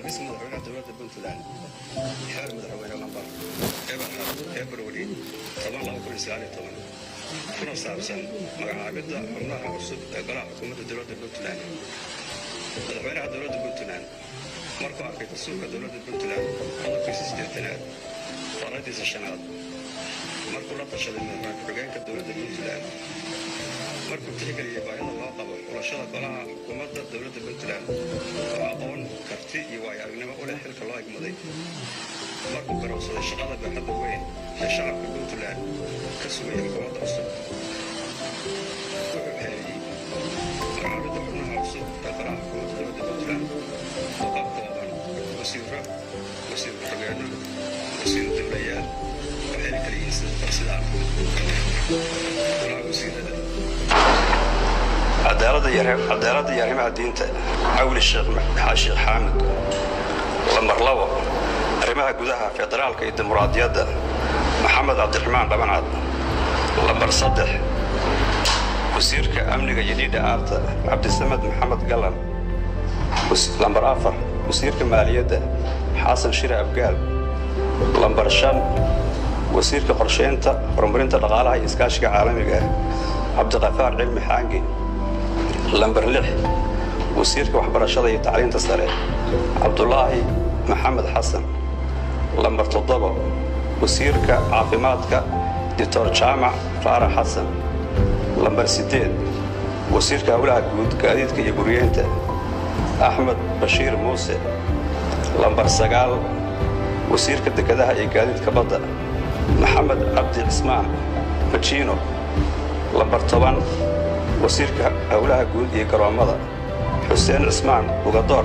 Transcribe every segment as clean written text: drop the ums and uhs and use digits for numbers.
Magacaabista madaxweynaha dowladda Puntland. Xeer madaxweyne lambar 0 February 10, 2019, kuna saabsan magacaabidda xubnaha cusub ee golaha xukuumadda dowladda Puntland. Madaxweynaha dowladda Puntland markuu arkay dastuurka dowladda Puntland qodobkiisa 80aad faradiisa shanaad, markuu la tashaday madaxweyne ku-xigeenka dowladda Puntland, markuu tixgeliyey baahida loo qabo xulashada golaha xukuumadda dowladda Puntland oo aqoon, karti iyo waayo aragnimo u leh xilka loo egmaday, markuu garowsaday shaqada baaxadda weyn ee shacabka Puntland ka sugaya xukuumadda cusub, wuxuu xeeriyey magacaabidda xubnaha cusub ee golaha xukuumadda dowladda Puntland oo ka kooban wasiiro, wasiir ku-xigeenno, wasiiru dowlayaal, waxayna kala yihiin sidaan: Golaha wasiirada: Cadaaladda iyo arrimaha diinta, Cawli Sheekh Sheekh Xaamud. Lambar 2, arrimaha gudaha, federaalka iyo dimuqraadiyadda, Maxamed Cabdiraxmaan Dhabancad. Lambar 3, wasiirka amniga iyo DDR-ta, Cabdisamed Maxamed Galan. Lambar 4, wasiirka maaliyadda, Xasan Shire Abgaal. Lambar 5, wasiirka qorsheynta, horumarinta dhaqaalaha iyo iskaashiga caalamiga ah, Cabdiqafaar Cilmi Xaangi. Lambar 6, wasiirka waxbarashada iyo tacliinta sare, Cabdulaahi Maxamed Xasan. Lambar 7, wasiirka caafimaadka, Doctor Jaamac Faarax Xasan. Lambar 8, wasiirka howlaha guud, gaadiidka iyo guryeynta, Axmed Bashiir Muuse. Lambar 9, wasiirka dekedaha iyo gaadiidka badda, Maxamed Cabdi Cismaan Majiino. Lambar 10, wasiirka howlaha guud iyo garoommada, Xuseen Cismaan Ugadoor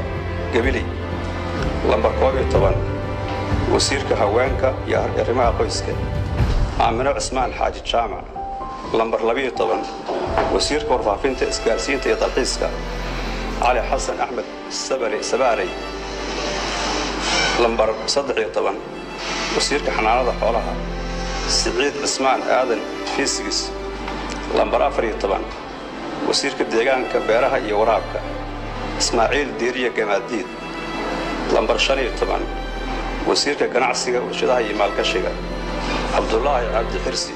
Gebili. Lambar 11, wasiirka haweenka iyo arrimaha qoyska, Aamino Cismaan Xaaji Jaamac. Lambar 12, wasiirka warfaafinta, isgaarsiinta iyo dalxiiska, Cali Xasan Axmed Sabaarey. Lambar 13, wasiirka xanaanada xoolaha, Siciid Cismaan Aadan Fisigis. Lambar 14, wasiirka deegaanka, beeraha iyo waraabka, Ismaaciil Diiriya Gamaadiid. Lambar 15, wasiirka ganacsiga, warshadaha iyo maalgashiga, Cabdulaahi Cabdi Xirsi.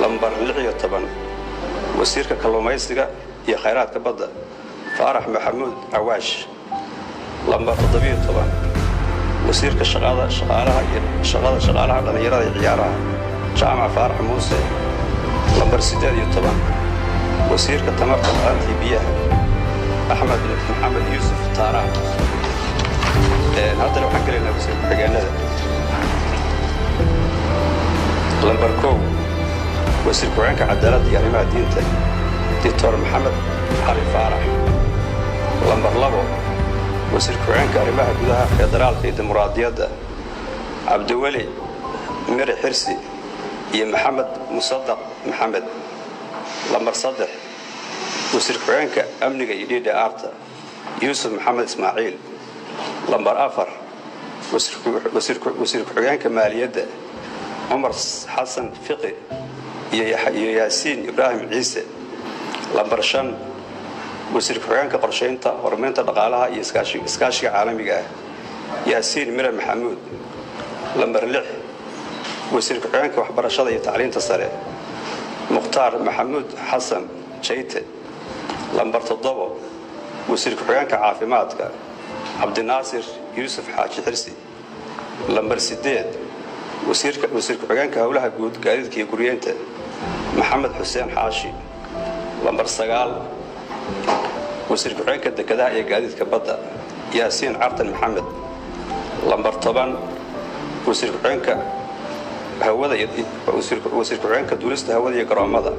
Lambar 16, wasiirka kalluumaysiga iyo khayraadka badda, Faarax Maxamuud Cawaash. Lambar 17, wasiirka shaqada, shaqaalaha iyo shaqada, shaqaalaha, dhallinyarada iyo ciyaaraha, Jaamac Faarax Muuse. Lambar 18, wasiirka tamarta, macdanta iyo biyaha, Axmed Maxamed Yuusuf Taaraan. Haddana waxaan gelaynaa wasiir ku-xigeenada. Lambar 1, wasiir ku-xigeenka cadaaladda iyo arrimaha diinta, Doctor Maxamed Cali Faarax. Lambar 2, wasiir ku-xigeenka arrimaha gudaha, federaalka iyo dimuqraadiyadda, Cabdiweli Mire Xirsi iyo Maxamed Musadaq Maxamed. Lambar 3, wasiir ku-xigeenka amniga iyo DDR-ta, Yuusuf Maxamed Ismaaciil. Lambar 4, wasiir ku-xigeenka maaliyadda, Cumar Xasan Fiqi iyo Yaasiin Ibraahim Ciise. Lambar 5, wasiir ku-xigeenka qorshaynta, horumarinta dhaqaalaha iyo iskaashiga caalamiga ah, Yaasiin Mire Maxamuud. Lambar 6, wasiir ku-xigeenka waxbarashada iyo tacliinta sare, Mukhtaar Maxamuud Xasan Jayte. Lambar 7, wasiir ku-xigeenka caafimaadka, Cabdinaasir Yuusuf Xaaji Xirsi. Lambar 8, wasiir ku-xigeenka howlaha guud, gaadiidka iyo guryeynta, Maxamed Xuseen Xaashi. Lambar 9, wasiir ku-xigeenka dekedaha iyo gaadiidka badda, Yaasiin Cartan Maxamed. Lambar 10, wasiir ku-xigeenka hawada, wasiir ku-xigeenka duulista hawada iyo garoommada,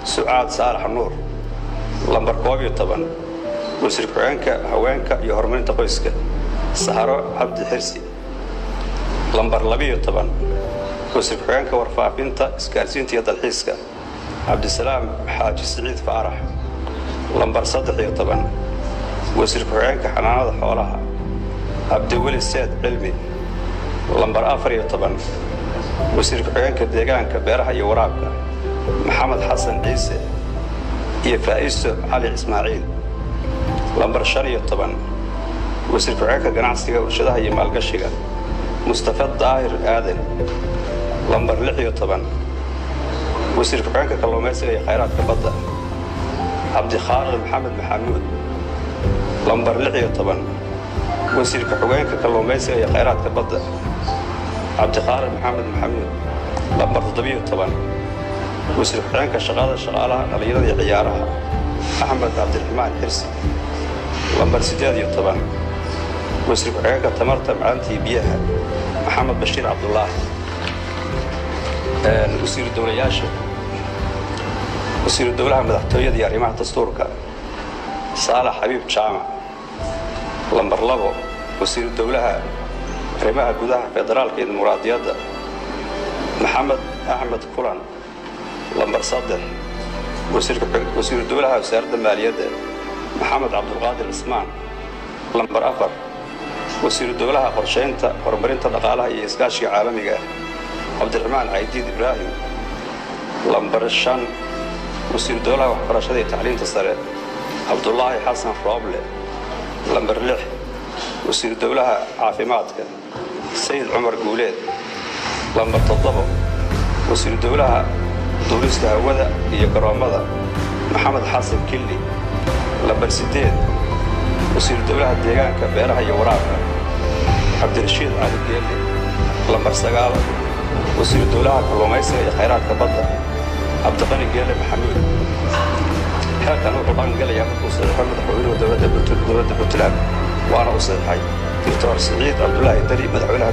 Sucaad Saalax Nuur. Lambar 11, wasiir ku-xigeenka haweenka iyo horumarinta qoyska, Saharo Cabdi Xirsi. Lambar 12, wasiir ku-xigeenka warfaafinta, isgaarsiinta iyo dalxiiska, Cabdisalaam Xaaji Siciid Faarax. Lambar 13, wasiir ku-xigeenka xanaanada xoolaha, Cabdiweli Seed Cilmi. Lambar 14, wasiir ku-xigeenka deegaanka, beeraha iyo waraabka, Maxamed Xasan Ciise iyo Faa'iso Cali Ismaaciil. Lambar 15, Wasiir ku-xigeenka ganacsiga, warshadaha iyo maalgashiga, Mustafa Daahir Aadan. Lambar 16, wasiir ku-xigeenka kalluumaysiga iyo khayraadka badda, Cabdikhaaliq Maxamed Maxamuud. Lambar 16, wasiir ku-xigeenka kalluumaysiga iyo khayraadka badda, Cabdikhaaliq Maxamed Maxamuud. Lambar 17, wasiir ku-xigeenka shaqada, shaqaalaha, dhallinyarada iyo ciyaaraha, Axmed Cabdiraxmaan Xirsi. Lambar 18, wasiir ku-xigeenka tamarta, macdanta iyo biyaha, Maxamed Bashiir Cabdulaahi. Wasiiru dowlayaasha: wasiiru dowlaha madaxtooyada iyo arrimaha dastuurka, Saalax Xabiib Jaamac. Lambar 2, wasiiru dowlaha arrimaha gudaha, federaalka iyo dimuqraadiyadda, Maxamed Axmed Kulan. Lambar 3, wasiiru dowlaha wasaaradda maaliyadda, Maxamed Cabdulqaadir Cismaan. Lambar 4, wasiiru dowlaha qorshaynta, horumarinta dhaqaalaha iyo iskaashiga caalamiga ah, Cabdiraxmaan Caydiid Ibraahim. Lambar 5, wasiiru dowlaha waxbarashada iyo tacliinta sare, Cabdulaahi Xasan Rooble. Lambar 6, wasiiru dowlaha caafimaadka, Sayid Cumar Guuleed. Lambar 7, wasiiru dowlaha duulista hawada iyo garoommada, Maxamed Xasan Killi. Lambar 8, wasiiru dowlaha deegaanka, beeraha iyo waraabka, Cabdirashiid Cali Geelle. Lambar 9, wasiiru dowlaha kalluumaysiga iyo khayraadka badda, Cabdiqani Geelle Maxamuud. Xeerkan wuxuu dhaqan gelayaa markuu saxiixo madaxweynuhu dowladda Puntland, waana u saxiixay Doctor Siciid Cabdulaahi Deni, madaxweynaha.